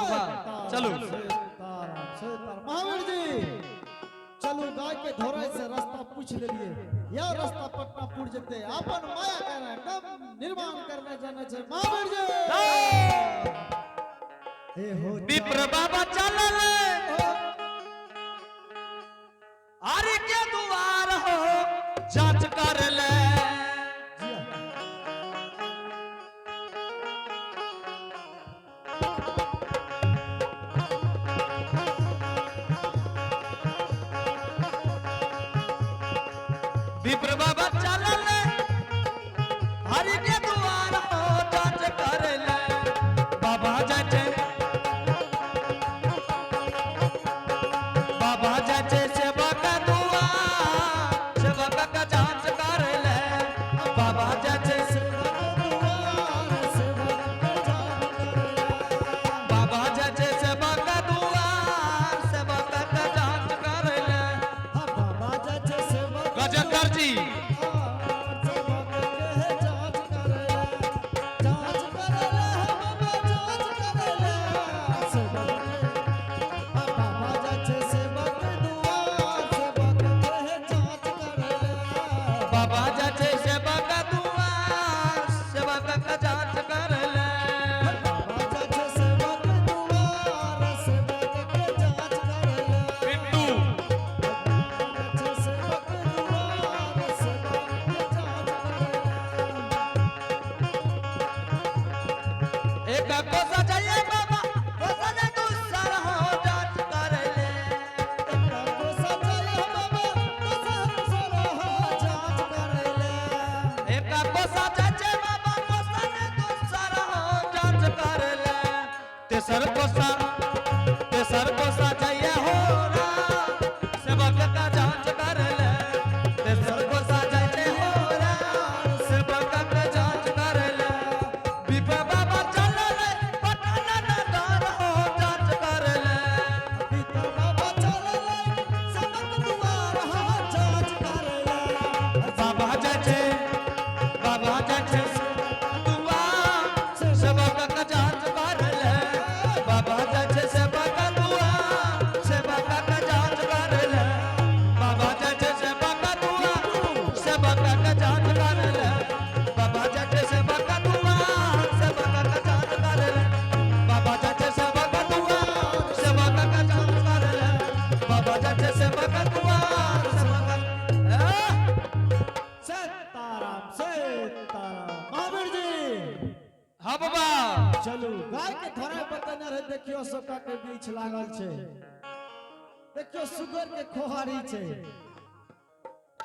बाबा चलू। सीताराम सीताराम। महावीर जी चलू, गाय के धोरे से रास्ता पूछ लेलिए, यह रास्ता पटनापुर जते अपन माया कर एकदम निर्माण करने जाने छे महावीर जी। हे हो विप्र बाबा चलल हरि के दुआर हो जांच कर ले। विप्र बाबा चलल हरि के दुआर हो जांच कर ले। बाबा जाचे, बाबा जाचे सेवा का दुआर, सेवा का जांच कर ले। बाबा जाचे बाबा जाचे सेवा का दुआर, सेवा का जांच कर ले। गजेंद्र जी बाबा जाचे सेवा का दुआर, सेवा का जांच कर ले। पिंटू एक कोसा जाइए बाबा कोसा ने दूसर हो जांच कर ले। एक कोसा जाचे बाबा कोसा ने दूसर हो जांच कर ले। तेसर कोसा, तेसर कोसा जाइए हो रा सेवक का जांच कर ले। तेसर कोसा जाचे हो रा सेवक का जांच कर ले। विप्र बाबा चल रे पटना नगर हो जांच कर ले। बाबा जाचे, बाबा जाचे दुआ सेवक का जांच कर ले। बाबा जाचे सेवक का दुआ, सेवक का जांच कर ले। बाबा जाचे सेवक का दुआ, सेवक का जांच कर ले। बाबा जाचे सेवक का दुआ, सेवक का जांच कर ले। बाबा जाचे सेवक का दुआ, सेवक का जांच कर ले। बाबा जाचे सेवक का दुआ, सेवक का सीताराम सीताराम। महावीर जी हाँ बाबा। चलू, गाय के थोड़ा बतने रहे, देखियो अशोका के बीच लागल छे, देखियो सुगर के खोहारी छे।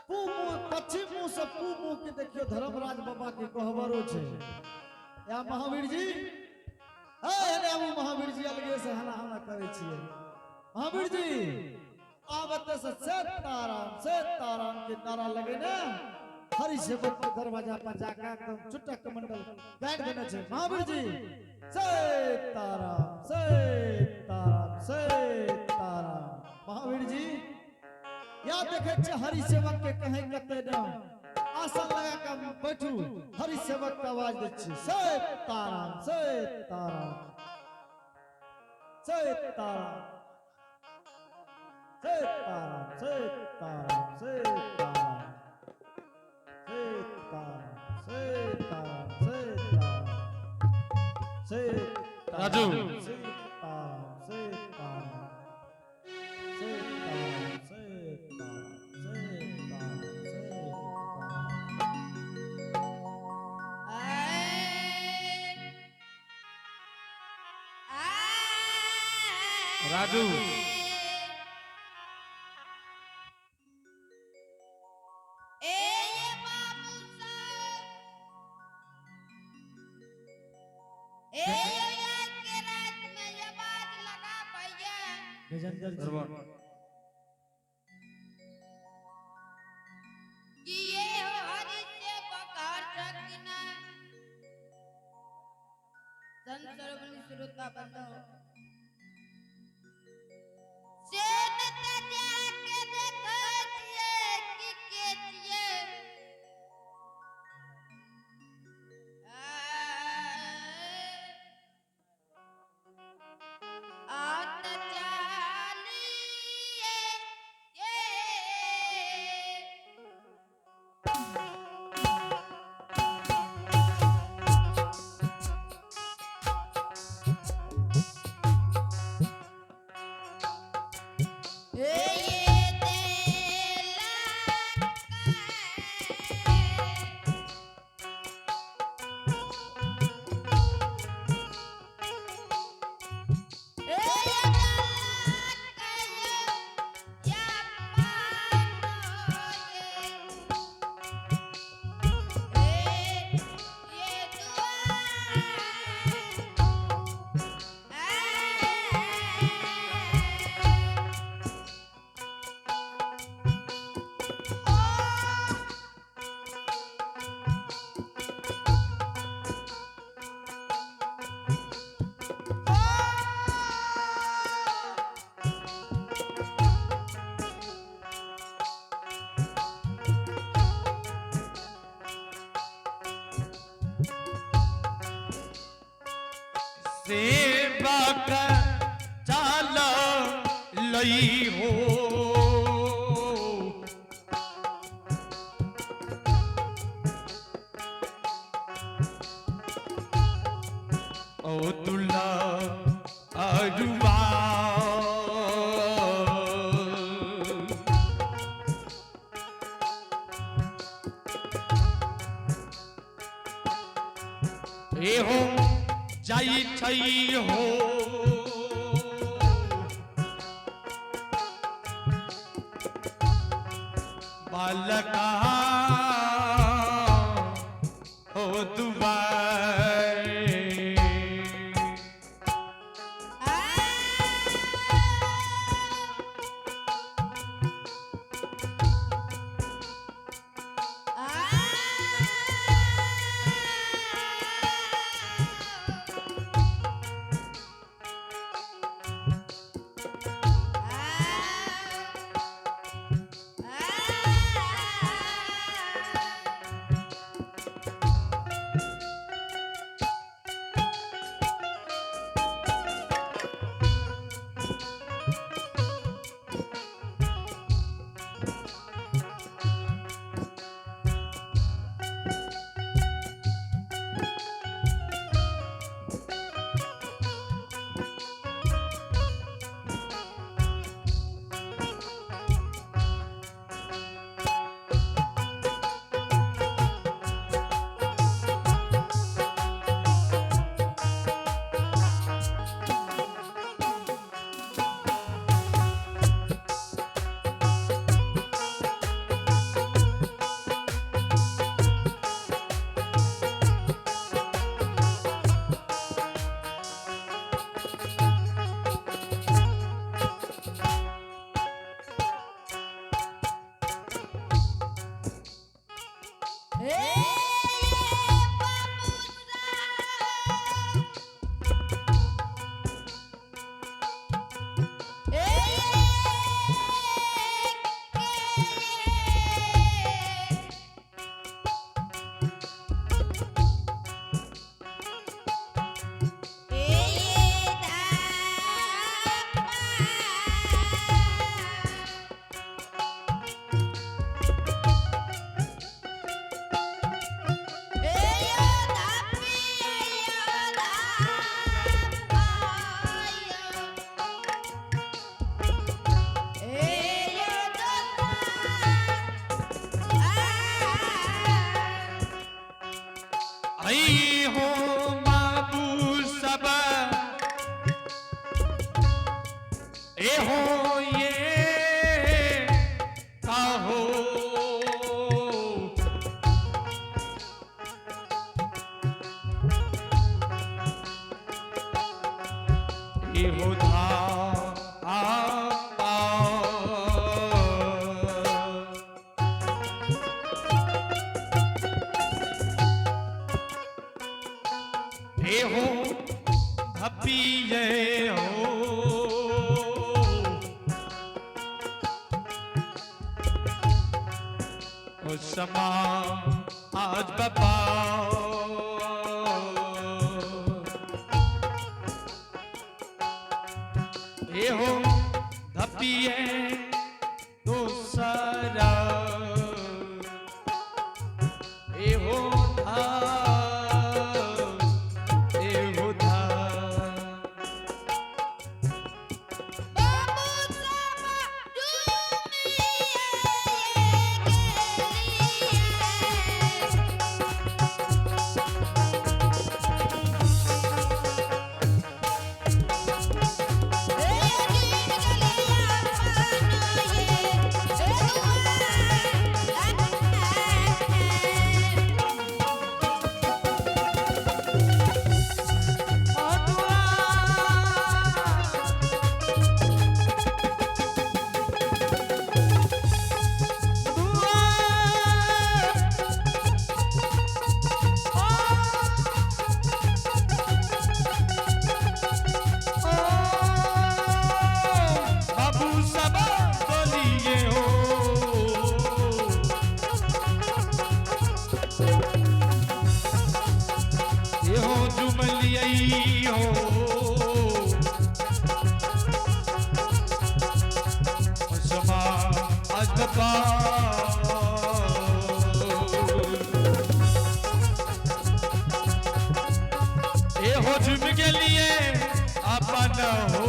पू मुंह पश्चिम मुंह से पू मुंह के देखियो धर्मराज बाबा के कोहबरो छे। या महावीर जी हे हेने आबू महावीर जी, अलगे से हना हना करे छिए। महावीर जी आब एते से सीताराम सीताराम के नारा लगे ने हरि सेवक के दरवाजा पर जाकर एकदम चुटक कमंडल गाइड देने छे। महावीर जी सीताराम सीताराम सीताराम। महावीर जी या देखे छे हरि सेवक के कहीं कते न आसन लगा के बैठू, हरि सेवक के आवाज दै छी सीताराम सीताराम सीताराम सीताराम सीताराम सीताराम सीताराम सीताराम सीताराम सीताराम राजू। सीताराम सीताराम सीताराम सीताराम सीताराम सीताराम। राजू गजेंद्र जी श्रोता बंधु सेवक चाल लई हो। ओ तुला अरुआ। ए हो जाई छई हो। बालका हो दुबाई। आई हो बाबू सब ए हो ये कहो। ए हो धा आ पा। ए हो धपिए हो। ओ समा आज बपा। ए हो धपिए दूसरा। ए हो धा, ए हो धा। Hey! पर। ए हो झुम गेलिए अपन हो।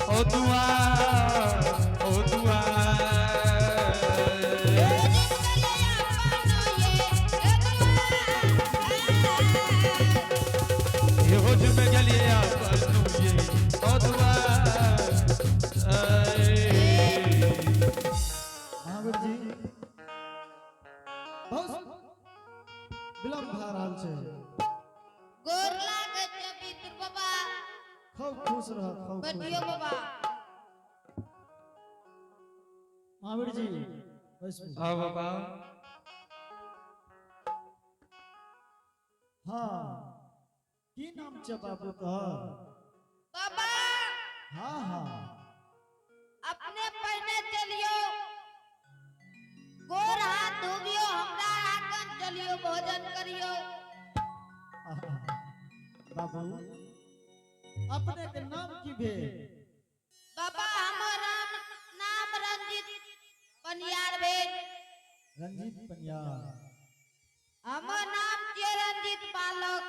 ओ दुआ, ओ दुआ। ए हो झुम गेलिए अपन ये, ओ दुआ। महावीर जी, बहुत विलम्ब भए रहल छै। गोर लागै छै पितृ बाबा। खूब खुश रह, खूब खुश बैठियो रह। बाबा। महावीर जी, बैसू। हाँ बाबा। हाँ, की नाम छै बाबू तोहर? बाबा। हाँ हाँ। अपने पहिने चलियो, गोर हाथ धोबियो, हमरा आगन चलियो, भोजन करियो। आहा। बाबू, अपने के नाम की भेल? बाबा, हमर नाम नाम रंजीत पनियार भेल। रंजीत पनियार। हमर नाम छियै रंजीत बालक।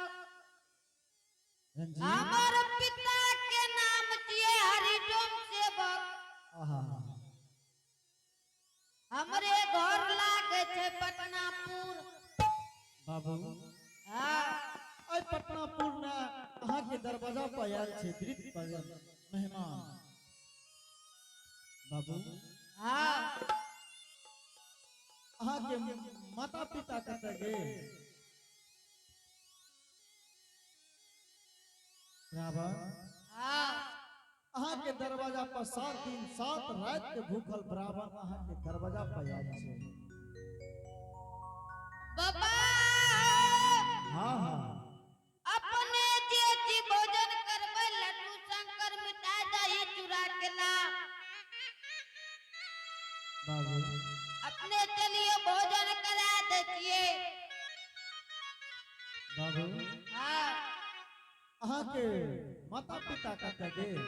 रंजीत। हमर पिता के नाम छियै हरिजन सेवक। आहा। हमरे घर लागे छै पटनापुर। बाबू। हाँ। आइ पटनापुर में अहाँ के दरवाजा पर आयल छै वृद्ध पर मेहमान। बाबू। हाँ। अहाँ के माता पिता कतऽ गेल? रावण। हाँ। अहाँ के दरवाजा पर 7 दिन 7 रात के भूखल ब्राह्मण अहाँ के दरवाजा पर आयल छै। बाबा। हाँ हाँ। अपने जे जी भोजन करबै, लड्डू शंकर मिठाई दही चूड़ा केला। बाबू। अपने चलियो, भोजन करा दै छियै। बाबू। हाँ। अहाँ के माता पिता कतऽ गेल?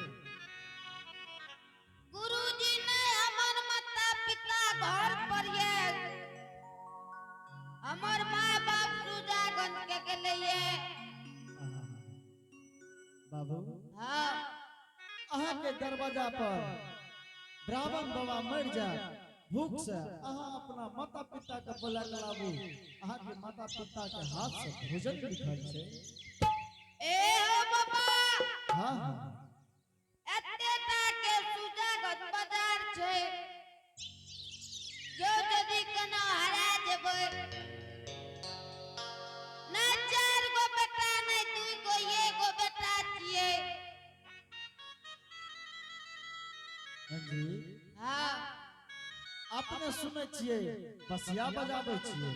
गुरुजी ने हमर माता पिता घर पर ये, हमर माय बाप सुजागंज के गेले ये। आहा। बाबू। हाँ। अहाँ के दरवाजा पर ब्राह्मण बाबा मर जाए भूख से, अहाँ अपना माता पिता के बोला के लाबू, अहाँ के माता पिता के हाथ से भोजन लिखल छै। ए हो बाबा। हाँ हाँ। एते टा के सुजागंज बाजार छै, जो यदि केना हरा जेबै, न 4 गो बेटा, नहि 2 गो, एगो बेटा छियै। जी। हाँ। अपने सुनै छियै बसिया बजाबै छियै।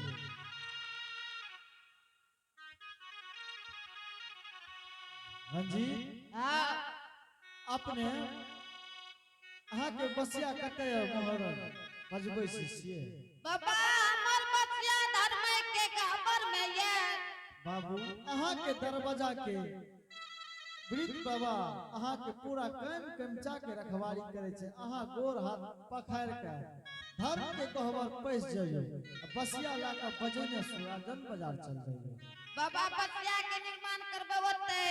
रंजीत। हाँ। अपने अहाँ के बसिया कतऽ यऽ, मोहरन बजबै छी से? बाबा, हमर बसिया धर्म के गहबर में ये। बाबू, अहाँ के दरवाजा के वृद्ध बाबा अहाँ के पूरा कैम कैमचा के रखवारी करे छै। अहाँ गोर हाथ पखारि के धर्म के गहबर पैस जइयो आ बसिया ला के बजेने सुराजन बाजार चल जइयो। बाबा, बसिया के निर्माण करबै ओतै?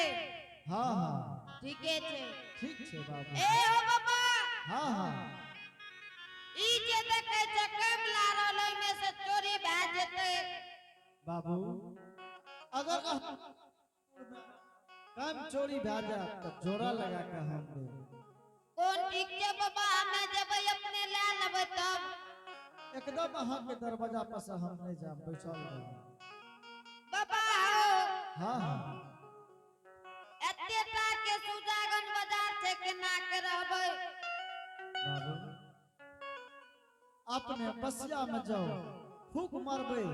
हाँ हाँ। ठीके छै। ठीक छै बाबू। ए हो बाबा। हाँ हाँ। ई जे देखै छै कैम ला रहल, ओहिमे से चोरी भए जेतै। बाबू, अगर अहाँ काम चोरी भए जायत तऽ जोड़ा लगा के हम देब। कोन ठीक छै बाबा, हमे जेबै, अपने लए लेबै तब। एकदम अहाँ के दरवाजा पर से हम नहीं जायब, बैठल रहब। बाबा हो। हाँ हाँ। एते टा के सुजागंज बाजार छै, केना के रहबै? बाबू, अपने बसिया में जाओ, फूक मारबै,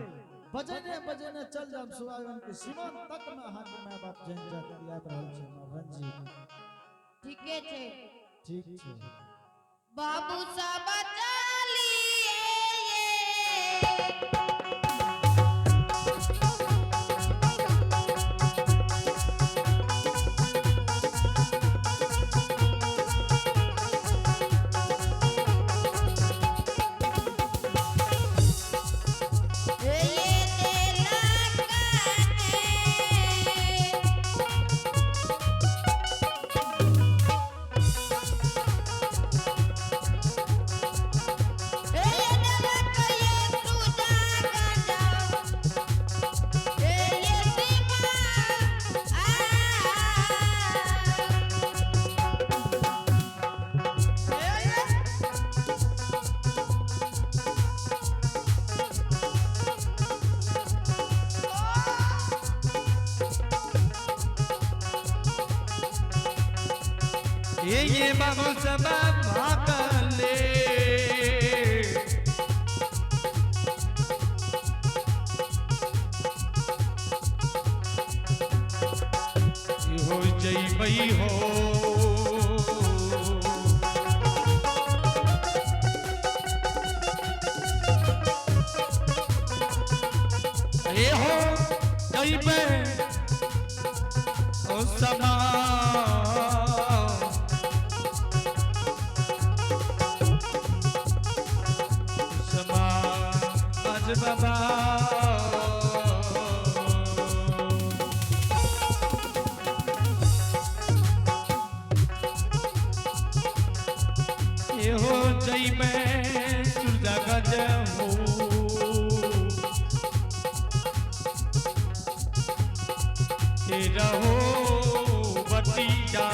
बजेने बजेने चल जाम सुहागन के सीमान तक में। अहाँ के माय बाप जन जात आबि रहल छै रंजीत। ठीके छै। ठीक छै। बाबू सब चलिए। ये बाबू सब भागले। हो जइबई हो। ए हो जइबे ओ समा समा आज बाबा। ए हो जइबे सुरजगज हो। के रहो बतिया।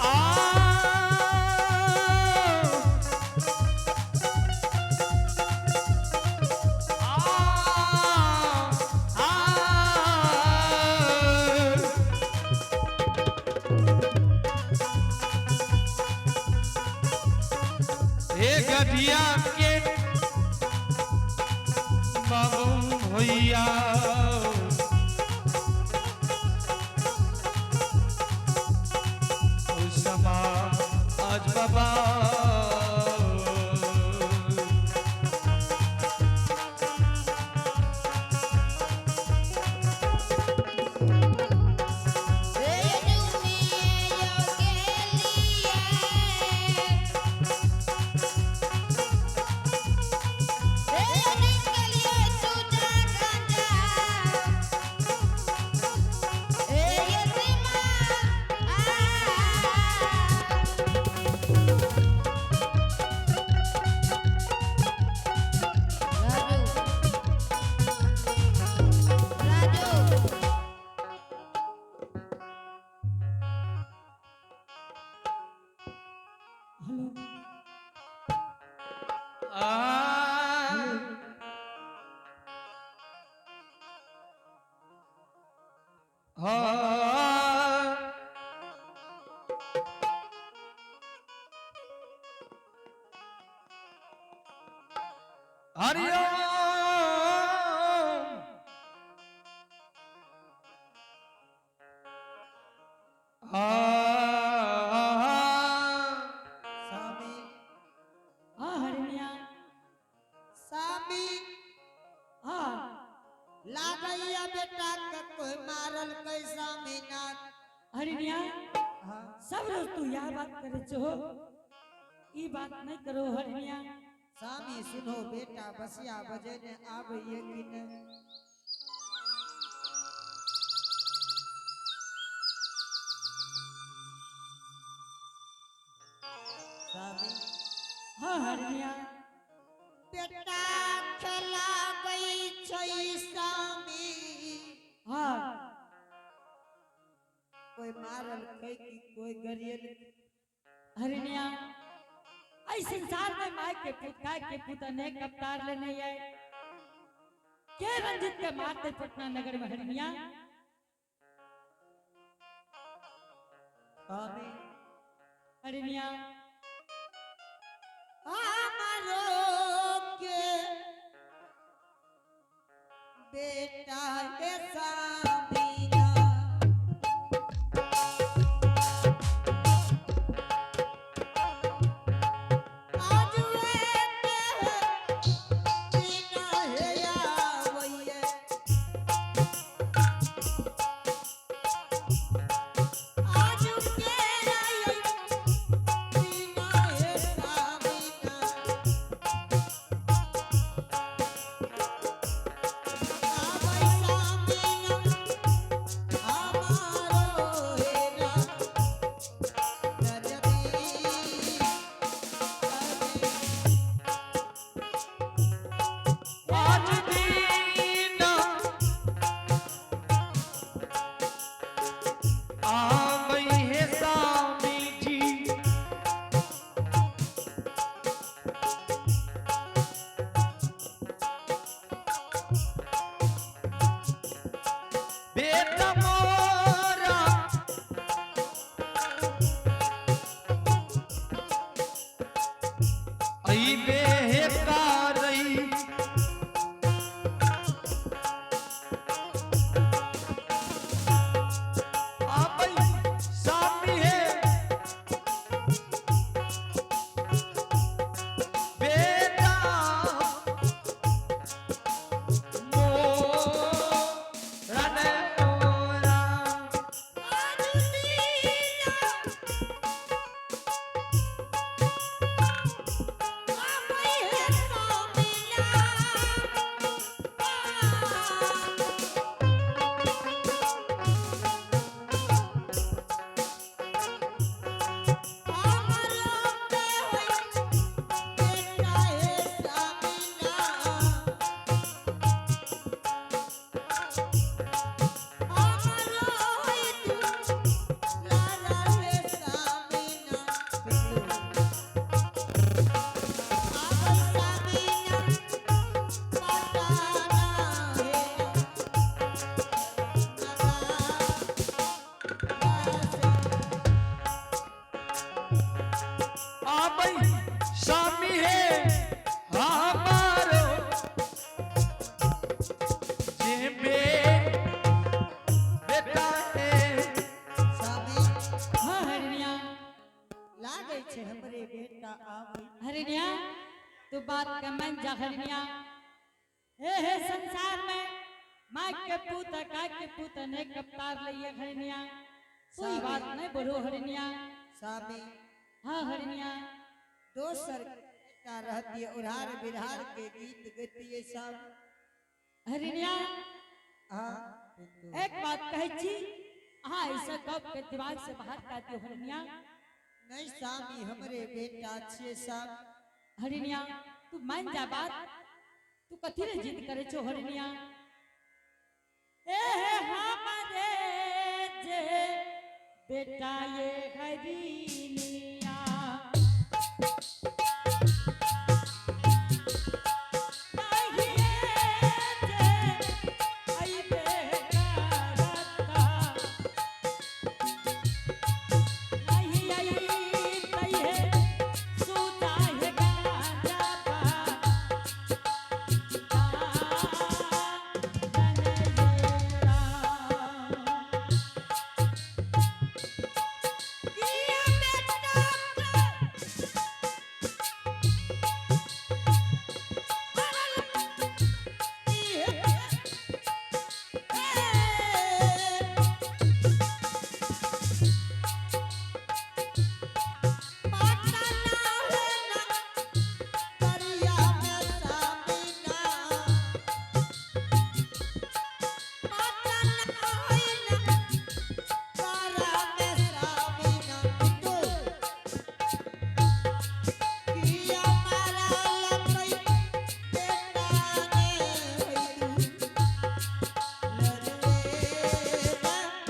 आ आ आ हे गधिया के बाबू भैया, ओ समा आज बाबा। हेलो। आ हाँ। हरि ओम। आ स्वामी। हाँ हरिणिया। स्वामी। हाँ। लागैया बेटा के कोई मारल कै स्वामीनाथ। हरिणिया। हाँ। सब रोज तू यह बात करे छो, ई बात नहीं करो हरिणिया। स्वामी सुनो, बेटा बसिया बजेने आबैये कि नहीं? स्वामी। हाँ हरिणिया। बेटा खेलाबै छै स्वामी। हाँ। कोई मारल कै कि कोई गरियल? हरिणिया, ऐ संसार में माय के पुत, गाय के पुत अनेक अवतार लेने आए। के रंजित के मारते पटना नगर में हरिणिया? स्वामी। हरिणिया। हमारो के बेटा के सामीना। आज वे के बिना है आवैये। आज के राय बिना है सामीना। आज दीना आवई है स्वामी जी। बेटा मोरा अइबे हे कारई। आबई सामी है बेटा मोरा ने मोरा। आबई सामी है हमारो जे बेटा है। हाँ हरिणिया। लागै छै हमरे बेटा आबै। हरिणिया, तू बात के मन जा हरिणिया। हे हे संसार में माँ के पूत का के पूत ने कप्तार लइए हरिणिया, कोई बात नहीं बोलो हरिणिया। स्वामी। हाँ हरिणिया। दोसर बेटा रहतिए, उड़ार बिहार के गीत गैतिए सब। हरिणिया। हाँ पिंटू। एक बात कहै छी, अहाँ ऐसा गप के दिमाग से बाहर कर दियो हरिणिया। नहीं स्वामी, हमरे बेटा छियै सब। हरिणिया, तू मान जा बात, तू कथी रे जिद करे छो हरिणिया? ए हे हमारे जे बेटा ये हरिणिया, नहीं जे अइबे करता, नहीं अइतै हे सुता हे गाजा पा। किया बेटा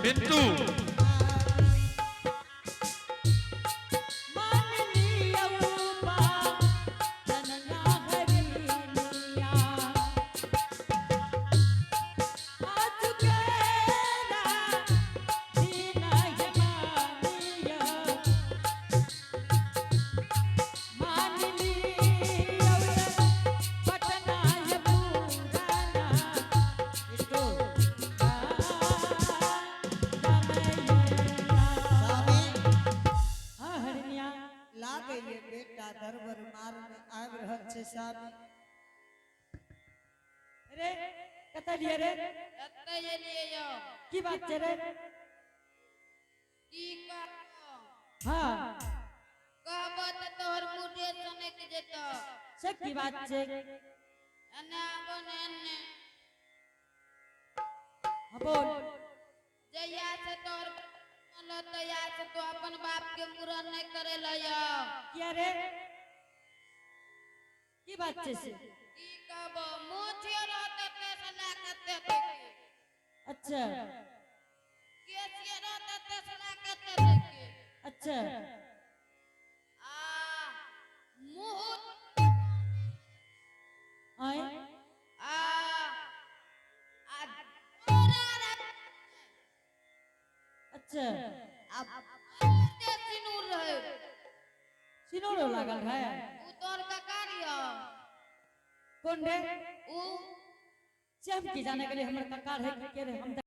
बिट्टू। मान लिया। सामी। रे कतऽ लिए रे? एतऽ एलियै यौ। की बात छै रे? की कहबो? हाँ। कहबो तऽ तोहर मुँहे सनकि जेतौ। से की बात छै? एने आबो ने एने। हाँ, बोल। जहिया से तोहर बनलो तहिया से तू अपन बाप के मुड़न नहि करेलह यौ। किया रे, की बात छै से? की कहबो, मूछियो रहतै तेसे लए कऽ एते देखी। अच्छा। केसियो रहतै तेसे लए कऽ एते देखी। अच्छा। आ मुँह आय। आ आ तोरा रे। अच्छा। आ बहुते सिनूर रहै। सिनोरो लागल है? उ तोहर कका रहियो। कोन रे? उ। से हम की जाने गेलियै हमर ककार है कि के रे हम।